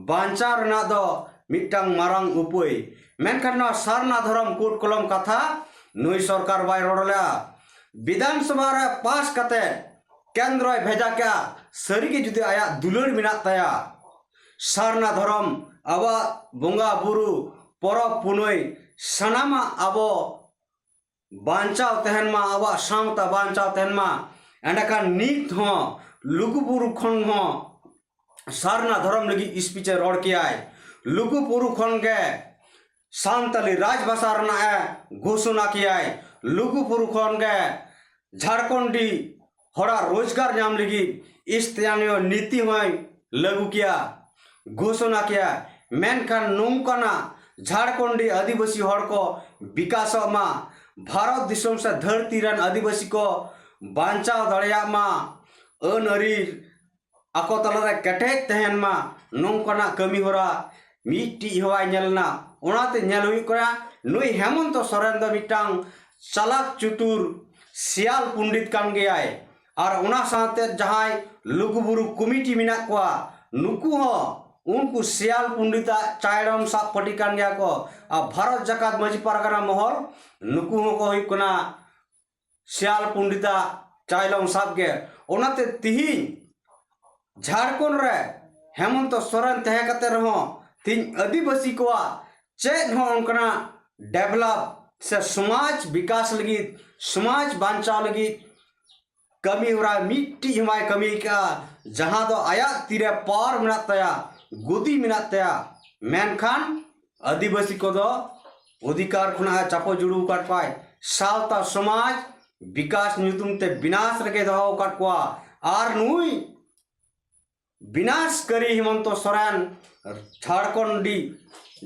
ᱵᱟᱧᱪᱟᱣ ᱨᱮᱱᱟᱜ ᱫᱚ ᱢᱤᱫᱴᱟᱝ ᱢᱟᱨᱟᱝ ᱩᱯᱟᱹᱭ᱾ ᱢᱮᱱᱠᱷᱟᱱ ᱱᱚᱣᱟ ᱥᱟᱨᱱᱟ ᱫᱷᱚᱨᱚᱢ ᱠᱳᱰ ᱠᱚᱞᱚᱢ ᱠᱟᱛᱷᱟ ᱱᱩᱭ ᱥᱚᱨᱠᱟᱨ ᱵᱟᱭ ᱨᱚᱲ ᱞᱮᱜᱼᱟ᱾ ᱵᱤᱫᱷᱟᱱ ᱥᱚᱵᱷᱟ ᱨᱮ ᱯᱟᱥ ᱠᱟᱛᱮ ᱠᱮᱱᱫᱨᱚᱭ ᱵᱷᱮᱡᱟ ᱠᱮᱜᱼᱟ᱾ ᱥᱟᱹᱨᱤᱜᱮ ᱡᱩᱫᱤ ᱟᱭᱟᱜ ᱫᱩᱞᱟᱹᱲ ᱢᱮᱱᱟᱜ ᱛᱟᱭᱟ, ᱥᱟᱨᱱᱟ ᱫᱷᱚᱨᱚᱢ ᱟᱵᱚᱣᱟᱜ ᱵᱚᱸᱜᱟ ᱵᱩᱨᱩ ᱯᱚᱨᱚᱵᱽ ᱯᱩᱱᱟᱹᱭ ᱥᱟᱱᱟᱢᱟᱜ ᱟᱵᱚ ᱵᱟᱧᱪᱟᱣ ᱛᱟᱦᱮᱱ ᱢᱟ, ᱟᱵᱚᱣᱟᱜ ᱥᱟᱶᱛᱟ ᱵᱟᱧᱪᱟᱣ ᱛᱟᱦᱮᱱ ᱢᱟ, ᱮᱸᱰᱮᱠᱷᱟᱱ ᱱᱤᱛ ᱦᱚᱸ ᱞᱩᱜᱩ ᱵᱩᱨᱩ ᱠᱷᱚᱱ ᱦᱚᱸ ᱥᱟᱨᱱᱟ ᱫᱷᱚᱨᱚᱢ ᱞᱟᱹᱜᱤᱫ ᱥᱯᱤᱪ ᱮ ᱨᱚᱲ ᱠᱮᱭᱟᱭ᱾ ᱞᱩᱜᱩ ᱵᱩᱨᱩ ᱠᱷᱚᱱ ᱜᱮ ᱥᱟᱱᱛᱟᱞᱤ ᱨᱟᱡᱽ ᱵᱷᱟᱥᱟ ᱨᱮᱱᱟᱜ ᱮ ᱜᱷᱳᱥᱚᱱᱟ ᱠᱮᱭᱟᱭ᱾ ᱞᱩᱜᱩ ᱵᱩᱨᱩ ᱠᱷᱚᱱ ᱜᱮ ᱡᱷᱟᱲᱠᱷᱚᱸᱰᱤ ᱦᱚᱲᱟᱜ ᱨᱳᱡᱽᱜᱟᱨ ᱧᱟᱢ ᱞᱟᱹᱜᱤᱫ ᱥᱛᱷᱟᱱᱤᱭᱚ ᱱᱤᱛᱤ ᱦᱚᱸᱭ ᱞᱟᱹᱜᱩ ᱠᱮᱭᱟ, ᱜᱷᱳᱥᱚᱱᱟ ᱠᱮᱭᱟ᱾ ᱢᱮᱱᱠᱷᱟᱱ ᱱᱚᱝᱠᱟᱱᱟᱜ ᱡᱷᱟᱲᱠᱷᱚᱸᱰᱤ ᱟᱹᱫᱤᱵᱟᱹᱥᱤ ᱦᱚᱲ ᱠᱚ ᱵᱤᱠᱟᱥᱚᱜ ᱢᱟ, ᱵᱷᱟᱨᱚᱛ ᱫᱤᱥᱚᱢ ᱥᱮ ᱫᱷᱟᱹᱨᱛᱤ ᱨᱮᱱ ᱟᱹᱫᱤᱵᱟᱹᱥᱤ ᱠᱚ ᱵᱟᱧᱪᱟᱣ ᱫᱟᱲᱮᱭᱟᱜ ᱢᱟ, ᱟᱹᱱ ᱟᱹᱨᱤ ᱟᱠᱚ ᱛᱟᱞᱟᱨᱮ ᱠᱮᱴᱮᱡ ᱛᱟᱦᱮᱱ ᱢᱟ, ᱱᱚᱝᱠᱟᱱᱟᱜ ᱠᱟᱹᱢᱤ ᱦᱚᱨᱟ ᱢᱤᱫᱴᱤᱡ ᱦᱚᱸ ᱵᱟᱭ ᱧᱮᱞ ᱮᱱᱟ᱾ ᱚᱱᱟᱛᱮ ᱧᱮᱞ ᱦᱩᱭᱩᱜ ᱠᱟᱱᱟ, ᱱᱩᱭ ᱦᱮᱢᱚᱱᱛᱚ ᱥᱚᱨᱮᱱ ᱫᱚ ᱢᱤᱫᱴᱟᱝ ᱪᱟᱞᱟᱠ ᱪᱩᱛᱩᱨ ᱥᱤᱭᱟᱞ ᱯᱚᱱᱰᱤᱛ ᱠᱟᱱ ᱜᱮᱭᱟᱭ᱾ ᱟᱨ ᱚᱱᱟ ᱥᱟᱶᱛᱮ ᱡᱟᱦᱟᱸᱭ ᱞᱩᱜᱩᱵᱩᱨᱩ ᱠᱚᱢᱤᱴᱤ ᱢᱮᱱᱟᱜ ᱠᱚᱣᱟ, ᱱᱩᱠᱩ ᱦᱚᱸ ᱩᱱᱠᱩ ᱥᱤᱭᱟᱞ ᱯᱚᱱᱰᱤᱛᱟᱜ ᱪᱟᱭᱲᱚᱢ ᱥᱟᱵ ᱯᱟᱹᱴᱤ ᱠᱟᱱ ᱜᱮᱭᱟ ᱠᱚ᱾ ᱟᱨ ᱵᱷᱟᱨᱚᱛ ᱡᱟᱠᱟᱛ ᱢᱟᱹᱡᱷᱤ ᱯᱟᱨᱜᱟᱱᱟ ᱢᱚᱦᱚᱞ, ᱱᱩᱠᱩ ᱦᱚᱸᱠᱚ ᱦᱩᱭᱩᱜ ᱠᱟᱱᱟ ᱥᱤᱭᱟᱞ ᱯᱚᱱᱰᱤᱛᱟᱜ ᱪᱟᱭᱞᱚᱢ ᱥᱟᱵ ᱜᱮ᱾ ᱚᱱᱟᱛᱮ ᱛᱤᱦᱤᱧ ᱡᱷᱟᱲᱠᱷᱚᱸᱰ ᱨᱮ ᱦᱮᱢᱚᱱᱛᱚ ᱥᱚᱨᱮᱱ ᱛᱟᱦᱮᱸ ᱠᱟᱛᱮ ᱨᱮᱦᱚᱸ ᱛᱤᱦᱤᱧ ᱟᱹᱫᱤᱵᱟᱹᱥᱤ ᱠᱚᱣᱟᱜ ᱪᱮᱫ ᱦᱚᱸ ᱚᱱᱠᱟᱱᱟᱜ ᱰᱮᱵᱷᱞᱚᱯ ᱥᱮ ᱥᱚᱢᱟᱡᱽ ᱵᱤᱠᱟᱥ ᱞᱟᱹᱜᱤᱫ, ᱥᱚᱢᱟᱡᱽ ᱵᱟᱧᱪᱟᱣ ᱞᱟᱹᱜᱤᱫ ᱠᱟᱹᱢᱤ ᱦᱚᱨᱟ ᱢᱤᱫᱴᱤᱡ ᱦᱚᱸ ᱵᱟᱭ ᱠᱟᱹᱢᱤ ᱟᱠᱟᱫᱼᱟ, ᱡᱟᱦᱟᱸ ᱫᱚ ᱟᱭᱟᱜ ᱛᱤᱨᱮ ᱯᱟᱣᱟᱨ ᱢᱮᱱᱟᱜ ᱛᱟᱭᱟ, ᱜᱚᱫᱤ ᱢᱮᱱᱟᱜ ᱛᱟᱭᱟ᱾ ᱢᱮᱱᱠᱷᱟᱱ ᱟᱹᱫᱤᱵᱟᱹᱥᱤ ᱠᱚᱫᱚ ᱚᱫᱷᱤᱠᱟᱨ ᱠᱷᱚᱱᱟᱜ ᱮ ᱪᱟᱯᱚ ᱡᱩᱲᱩ ᱟᱠᱟᱫ ᱠᱚᱣᱟᱭ, ᱥᱟᱶᱛᱟ ᱥᱚᱢᱟᱡᱽ ᱵᱤᱠᱟᱥ ᱧᱩᱛᱩᱢ ᱛᱮ ᱵᱤᱱᱟᱥ ᱨᱮᱜᱮ ᱫᱚᱦᱚ ᱟᱠᱟᱫ ᱠᱚᱣᱟ᱾ ᱟᱨ ᱱᱩᱭ ᱵᱤᱱᱟᱥᱠᱟᱨᱤ ᱦᱮᱢᱚᱱᱛᱚ ᱥᱚᱨᱮᱱ, ᱡᱷᱟᱲᱠᱷᱚᱸᱰᱤ,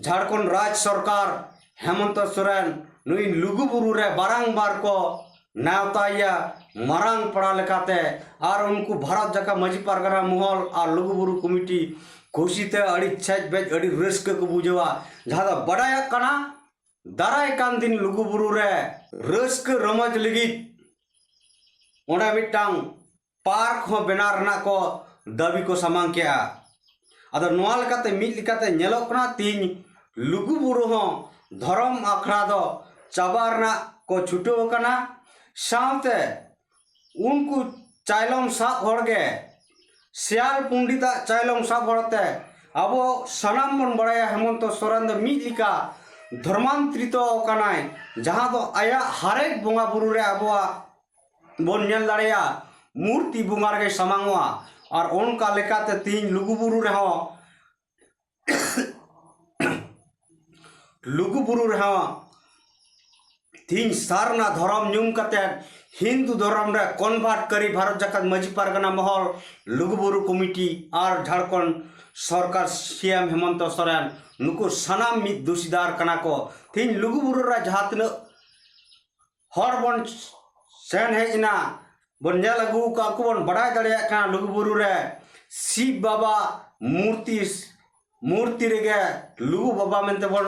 ᱡᱷᱟᱲᱠᱷᱚᱸᱰ ᱨᱟᱡᱽ ᱥᱚᱨᱠᱟᱨ ᱦᱮᱢᱚᱱᱛᱚ ᱥᱚᱨᱮᱱ ᱱᱩᱭ ᱞᱩᱜᱩᱵᱩᱨᱩ ᱨᱮ ᱵᱟᱨᱟᱝᱵᱟᱨ ᱠᱚ ᱱᱮᱣᱛᱟᱭᱮᱭᱟ ᱢᱟᱨᱟᱝ ᱯᱮᱲᱟ ᱞᱮᱠᱟᱛᱮ᱾ ᱟᱨ ᱩᱱᱠᱩ ᱵᱷᱟᱨᱚᱛ ᱡᱟᱠᱟᱛ ᱢᱟᱹᱡᱷᱤ ᱯᱟᱨᱜᱟᱱᱟ ᱢᱚᱦᱚᱞ ᱟᱨ ᱞᱩᱜᱩᱵᱩᱨᱩ ᱠᱚᱢᱤᱴᱤ ᱠᱩᱥᱤᱛᱮ ᱟᱹᱰᱤ ᱪᱷᱮᱡ ᱵᱮᱡ, ᱟᱹᱰᱤ ᱨᱟᱹᱥᱠᱟᱹ ᱠᱚ ᱵᱩᱡᱷᱟᱹᱣᱟ, ᱡᱟᱦᱟᱸ ᱫᱚ ᱵᱟᱰᱟᱭᱚᱜ ᱠᱟᱱᱟ ᱫᱟᱨᱟᱭ ᱠᱟᱱ ᱫᱤᱱ ᱞᱩᱜᱩᱵᱩᱨᱩ ᱨᱮ ᱨᱟᱹᱥᱠᱟᱹ ᱨᱚᱢᱚᱡᱽ ᱞᱟᱹᱜᱤᱫ ᱚᱸᱰᱮ ᱢᱤᱫᱴᱟᱝ ᱯᱟᱨᱠ ᱦᱚᱸ ᱵᱮᱱᱟᱣ ᱨᱮᱱᱟᱜ ᱠᱚ ᱫᱟᱹᱵᱤ ᱠᱚ ᱥᱟᱢᱟᱝ ᱠᱮᱜᱼᱟ᱾ ᱟᱫᱚ ᱱᱚᱣᱟ ᱞᱮᱠᱟᱛᱮ ᱢᱤᱫ ᱞᱮᱠᱟᱛᱮ ᱧᱮᱞᱚᱜ ᱠᱟᱱᱟ, ᱛᱤᱦᱤᱧ ᱞᱩᱜᱩᱵᱩᱨᱩ ᱦᱚᱸ ᱫᱷᱚᱨᱚᱢ ᱟᱠᱷᱲᱟ ᱫᱚ ᱪᱟᱵᱟ ᱨᱮᱱᱟᱜ ᱠᱚ ᱪᱷᱩᱴᱟᱹᱣ ᱟᱠᱟᱱᱟ᱾ ᱥᱟᱶᱛᱮ ᱩᱱᱠᱩ ᱪᱟᱭᱞᱚᱢ ᱥᱟᱵ ᱦᱚᱲ ᱜᱮ, ᱥᱤᱭᱟᱞ ᱯᱚᱱᱰᱤᱛᱟᱜ ᱪᱟᱭᱞᱚᱢ ᱥᱟᱵ ᱦᱚᱲ ᱛᱮ ᱟᱵᱚ ᱥᱟᱱᱟᱢ ᱵᱚᱱ ᱵᱟᱲᱟᱭᱟ, ᱦᱮᱢᱚᱱᱛᱚ ᱥᱚᱨᱮᱱ ᱫᱚ ᱢᱤᱫ ᱞᱮᱠᱟ ᱫᱷᱚᱨᱢᱟᱱᱛᱨᱤᱛᱚ ᱟᱠᱟᱱᱟᱭ, ᱡᱟᱦᱟᱸ ᱫᱚ ᱟᱭᱟᱜ ᱦᱟᱨᱮᱠ ᱵᱚᱸᱜᱟ ᱵᱩᱨᱩ ᱨᱮ ᱟᱵᱚᱣᱟᱜ ᱵᱚᱱ ᱧᱮᱞ ᱫᱟᱲᱮᱭᱟᱜᱼᱟ, ᱢᱩᱨᱛᱤ ᱵᱚᱸᱜᱟ ᱨᱮᱜᱮ ᱥᱟᱢᱟᱝᱚᱜᱼᱟ᱾ ᱟᱨ ᱚᱱᱠᱟ ᱞᱮᱠᱟᱛᱮ ᱛᱤᱦᱤᱧ ᱞᱩᱜᱩᱵᱩᱨᱩ ᱨᱮᱦᱚᱸ, ᱞᱩᱜᱩᱵᱩᱨᱩ ᱨᱮᱦᱚᱸ ᱛᱤᱦᱤᱧ ᱥᱟᱨᱱᱟ ᱫᱷᱚᱨᱚᱢ ᱧᱩᱢ ᱠᱟᱛᱮ ᱦᱤᱱᱫᱩ ᱫᱷᱚᱨᱚᱢ ᱨᱮ ᱠᱚᱱᱵᱷᱟᱨᱴ ᱠᱟᱹᱨᱤ ᱵᱷᱟᱨᱚᱛ ᱡᱟᱠᱟᱛ ᱢᱟᱹᱡᱷᱤ ᱯᱟᱨᱜᱟᱱᱟ ᱢᱚᱦᱚᱞ, ᱞᱩᱜᱩᱵᱩᱨᱩ ᱠᱚᱢᱤᱴᱤ ᱟᱨ ᱡᱷᱟᱲᱠᱷᱚᱸᱰ ᱥᱚᱨᱠᱟᱨ ᱥᱤ ᱮᱢ ᱦᱮᱢᱚᱱᱛᱚ ᱥᱚᱨᱮᱱ ᱱᱩᱠᱩ ᱥᱟᱱᱟᱢ ᱢᱤᱫ ᱫᱩᱥᱤᱫᱟᱨ ᱠᱟᱱᱟ ᱠᱚ᱾ ᱛᱮᱦᱮᱧ ᱞᱩᱜᱩᱵᱩᱨᱩ ᱨᱮ ᱡᱟᱦᱟᱸ ᱛᱤᱱᱟᱹᱜ ᱦᱚᱲ ᱵᱚᱱ ᱥᱮᱱ ᱦᱮᱡ ᱮᱱᱟ, ᱵᱚᱱ ᱧᱮᱞ ᱟᱹᱜᱩ ᱟᱠᱟᱫ ᱠᱚ, ᱵᱚᱱ ᱵᱟᱰᱟᱭ ᱫᱟᱲᱮᱭᱟᱜ ᱠᱟᱱᱟ ᱞᱩᱜᱩᱵᱩᱨᱩ ᱨᱮ ᱥᱤᱵ ᱵᱟᱵᱟ ᱢᱩᱨᱛᱤ, ᱢᱩᱨᱛᱤ ᱨᱮᱜᱮ ᱞᱩᱜᱩ ᱵᱟᱵᱟ ᱢᱮᱱᱛᱮ ᱵᱚᱱ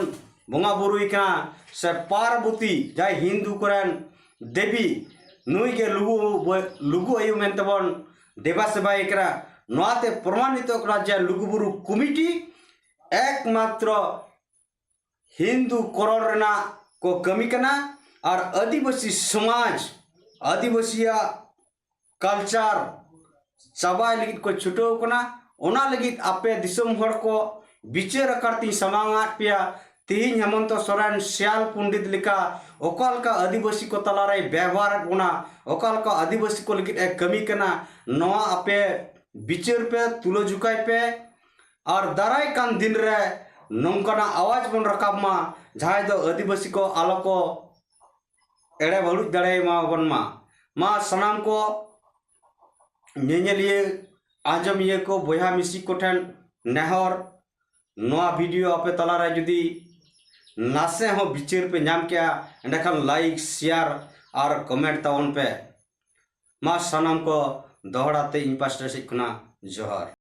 ᱵᱚᱸᱜᱟ ᱵᱩᱨᱩᱭ ᱠᱟᱱᱟ, ᱥᱮ ᱯᱟᱨᱵᱚᱛᱤ ᱡᱟᱦᱟᱸᱭ ᱦᱤᱱᱫᱩ ᱠᱚᱨᱮᱱ ᱫᱮᱵᱤ, ᱱᱩᱭ ᱜᱮ ᱞᱩᱜᱩ, ᱞᱩᱜᱩ ᱟᱭᱳ ᱢᱮᱱᱛᱮ ᱵᱚᱱ ᱫᱮᱵᱟ ᱥᱮᱵᱟᱭᱮ ᱠᱟᱱᱟ᱾ ᱱᱚᱣᱟᱛᱮ ᱯᱨᱚᱢᱟᱱᱤᱛᱚᱜ ᱠᱟᱱᱟ ᱡᱮ ᱞᱩᱜᱩᱵᱩᱨᱩ ᱠᱚᱢᱤᱴᱤ ᱮᱠᱢᱟᱛᱨᱚ ᱦᱤᱱᱫᱩ ᱠᱚᱨᱚᱲ ᱨᱮᱱᱟᱜ ᱠᱚ ᱠᱟᱹᱢᱤ ᱠᱟᱱᱟ ᱟᱨ ᱟᱹᱫᱤᱵᱟᱹᱥᱤ ᱥᱚᱢᱟᱡᱽ, ᱟᱹᱫᱤᱵᱟᱹᱥᱤᱭᱟᱜ ᱠᱟᱞᱪᱟᱨ ᱪᱟᱵᱟᱭ ᱞᱟᱹᱜᱤᱫ ᱠᱚ ᱪᱷᱩᱴᱟᱹᱣ ᱠᱟᱱᱟ᱾ ᱚᱱᱟ ᱞᱟᱹᱜᱤᱫ ᱟᱯᱮ ᱫᱤᱥᱚᱢ ᱦᱚᱲ ᱠᱚ ᱵᱤᱪᱟᱹᱨ ᱟᱠᱟᱨ ᱛᱤᱧ ᱥᱟᱢᱟᱝ ᱟᱫ ᱯᱮᱭᱟ᱾ ᱛᱮᱦᱮᱧ ᱦᱮᱢᱚᱱᱛᱚ ᱥᱚᱨᱮᱱ ᱥᱤᱭᱟᱞ ᱯᱚᱱᱰᱤᱛ ᱞᱮᱠᱟ ᱚᱠᱟ ᱞᱮᱠᱟ ᱟᱹᱫᱤᱵᱟᱹᱥᱤ ᱠᱚ ᱛᱟᱞᱟᱨᱮᱭ ᱵᱮᱵᱚᱦᱟᱨᱮᱫ ᱵᱚᱱᱟ, ᱚᱠᱟ ᱞᱮᱠᱟ ᱟᱹᱫᱤᱵᱟᱹᱥᱤ ᱠᱚ ᱞᱟᱹᱜᱤᱫ ᱮ ᱠᱟᱹᱢᱤ ᱠᱟᱱᱟ, ᱱᱚᱣᱟ ᱟᱯᱮ ᱵᱤᱪᱟᱹᱨ ᱯᱮ, ᱛᱩᱞᱟᱹ ᱡᱚᱠᱷᱟᱭ ᱯᱮ᱾ ᱟᱨ ᱫᱟᱨᱟᱭ ᱠᱟᱱ ᱫᱤᱱ ᱨᱮ ᱱᱚᱝᱠᱟᱱᱟᱜ ᱟᱣᱟᱡᱽ ᱵᱚᱱ ᱨᱟᱠᱟᱵ ᱢᱟ, ᱡᱟᱦᱟᱸᱭ ᱫᱚ ᱟᱹᱫᱤᱵᱟᱹᱥᱤ ᱠᱚ ᱟᱞᱚ ᱠᱚ ᱮᱲᱮ ᱵᱟᱹᱲᱩᱡ ᱫᱟᱲᱮᱭᱟᱢᱟ ᱵᱚᱱ ᱢᱟ᱾ ᱢᱟ ᱥᱟᱱᱟᱢ ᱠᱚ ᱧᱮᱧᱮᱞᱤᱭᱟᱹ, ᱟᱸᱡᱚᱢᱤᱭᱟᱹ ᱠᱚ, ᱵᱚᱭᱦᱟ ᱢᱤᱥᱤ ᱠᱚᱴᱷᱮᱱ ᱱᱮᱦᱚᱨ, ᱱᱚᱣᱟ ᱵᱷᱤᱰᱤᱭᱳ ᱟᱯᱮ ᱛᱟᱞᱟᱨᱮ ᱡᱩᱫᱤ ᱱᱟᱥᱮ ᱦᱚᱸ ᱵᱤᱪᱟᱹᱨ ᱯᱮ ᱧᱟᱢ ᱠᱮᱜᱼᱟ, ᱮᱸᱰᱮᱠᱷᱟᱱ ᱞᱟᱭᱤᱠ, ᱥᱮᱭᱟᱨ ᱟᱨ ᱠᱚᱢᱮᱱᱴ ᱛᱟᱵᱚᱱ ᱯᱮ᱾ ᱢᱟ ᱥᱟᱱᱟᱢ ᱠᱚ ᱫᱚᱦᱲᱟ ᱛᱮ ᱤᱧ ᱯᱟᱥᱴᱟ ᱥᱮᱫ ᱠᱷᱚᱱᱟᱜ ᱡᱚᱦᱟᱨ᱾